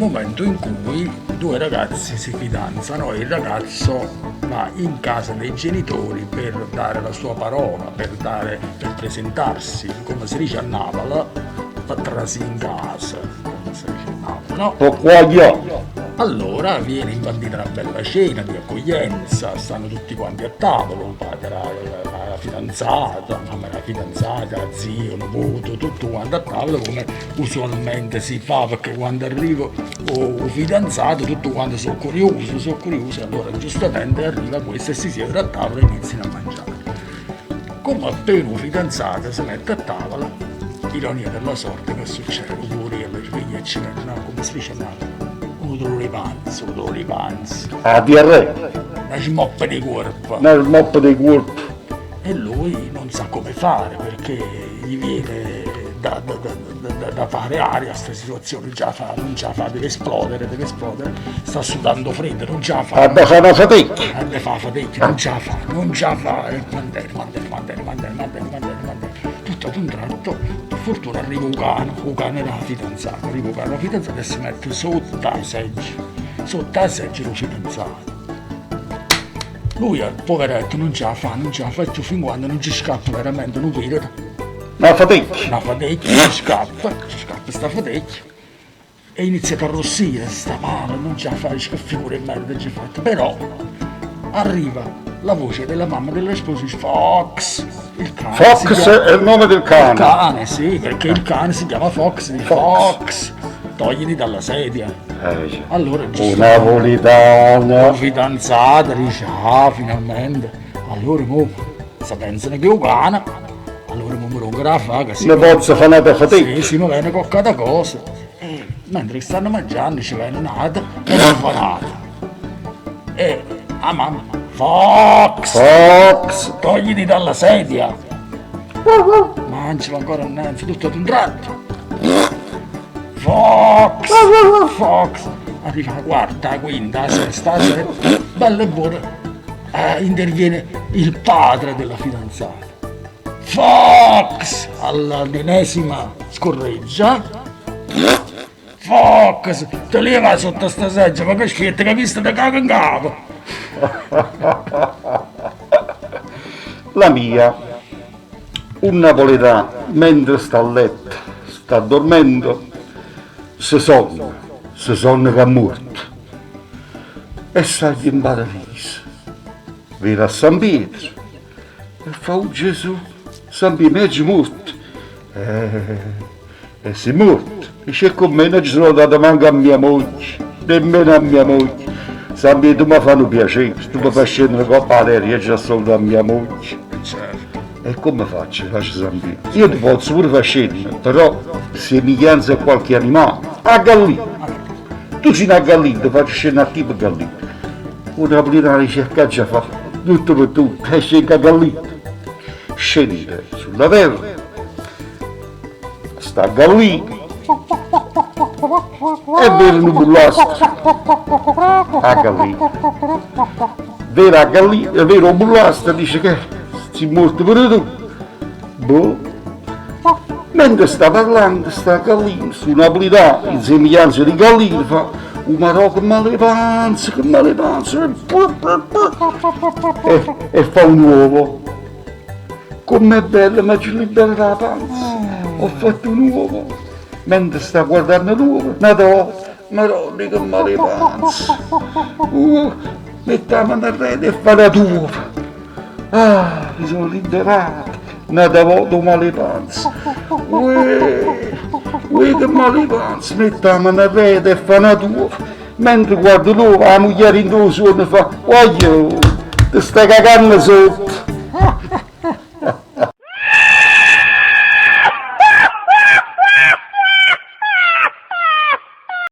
momento in cui due ragazzi si fidanzano e il ragazzo va in casa dei genitori per dare la sua parola, per, dare, per presentarsi, come si dice a Napoli, per trasì in casa, come si dice a Napoli, no? Allora viene imbandita una bella cena di accoglienza, stanno tutti quanti a tavola, il padre, la, la fidanzata, la mamma la fidanzata, la zia, il nipote, tutto quanto a tavola come usualmente si fa, perché quando arriva il fidanzato tutto quanto sono curioso, sono curioso, allora giustamente arriva questo e si siede a tavola e iniziano a mangiare. Come appena il fidanzato si mette a tavola, ironia della sorte, che succede? Pure alla sveglia e ci no, come si dice no, un dolore di panza, un dolore di panza. La diarrea. Una smoppa di corpo. Una smoppa di corpo. E lui non sa come fare perché gli viene da, da, da, da fare aria a questa situazione, già fa, non ce la fa, deve esplodere, deve esplodere, sta sudando freddo, non ce la fa. Ha da fare una fatica. Ha da fare fatica, non ce la fa, non ce la fa, e mantiene, mantiene, mantiene, mantiene, mantiene, mantiene, mantiene. Tutto ad un tratto, per fortuna arriva un cane, un cane era fidanzato, arriva un cane fidanzato e si mette sotto la seggia, sotto la seggia lo fidanzato. Lui, poveretto, non ce la fa, non ce la fa più fin quando non ci scappa veramente un pirata. Una fatica. Una fatica, ci scappa, ci scappa sta fatica. E inizia a arrossire, sta male, non ce la fa, dice che figura di merda ci fatto. Però arriva la voce della mamma della sposa, dice Fox, il cane. Fox chiama, è il nome del cane. Il cane, sì, perché il cane si chiama Fox, dice Fox, Fox togliti dalla sedia. Eh, allora giusto. Un napoletano. Fidanzata, dice, ah, finalmente. Allora mo, se pensano che è un cane, allora mo mi rompo la fa, che si... Ne posso fare una fatica. Sì, sì, mi viene coccata cosa. E mentre stanno mangiando ci viene nata e non fa nata. E la mamma, Fox! Fox! Togliti dalla sedia! Mangiala ancora innanzi, tutto ad un tratto. Fox! Fox! Arriva la quarta, la quinta, la sesta, la settima, bella e buona. Eh, interviene il padre della fidanzata. Fox! All'ennesima scorreggia. Fox! Te leva sotto sta seggia, ma che schietta che vista da capo in capo! La mia, un napoletano, mentre sta a letto, sta dormendo, si sonna, si sonna che è morto e saglie in paradiso, vede a San Pietro e fa oh Gesù, San Pietro, è morto. Eh, e sei morto. Dice con me non ci sono dato manco a mia moglie, nemmeno a mia moglie. San Pietro tu mi fai un piacere, tu mi fai scendere con la terra, io già sono a mia moglie. Certo. E come faccio? Faccio San Pietro. Io ti posso pure far scendere, però se mi chianza qualche animale, a gallina. Tu sei una gallina, ti faccio scendere a tipo gallina. Un napoletano dice che già fa, tutto per tutto, e scende a gallina. Scende sulla terra, sta a gallina e vede un bullastro a gallina. Vede la gallina, vede un bullastro e dice che sei morto pure tu. Boh. Mentre sta parlando, sta gallina, su napoletano, in somiglianza di gallina, fa un marò che male panza, che male panza, e, e fa un uovo. Com'è bella, ma ci libera la panza. Ho fatto un uovo. Mentre sta guardando l'uovo, una Maronna che male panza. Uh, mettiamo nel rete e fa la tua. Ah, mi sono liberato. Nata volta male panza. Uè, uè che male panza. Mettiamo nel rete e fa una tua. Mentre guardo l'uovo, la moglie in tuo sonno fa, voglio, ti stai cagando sotto.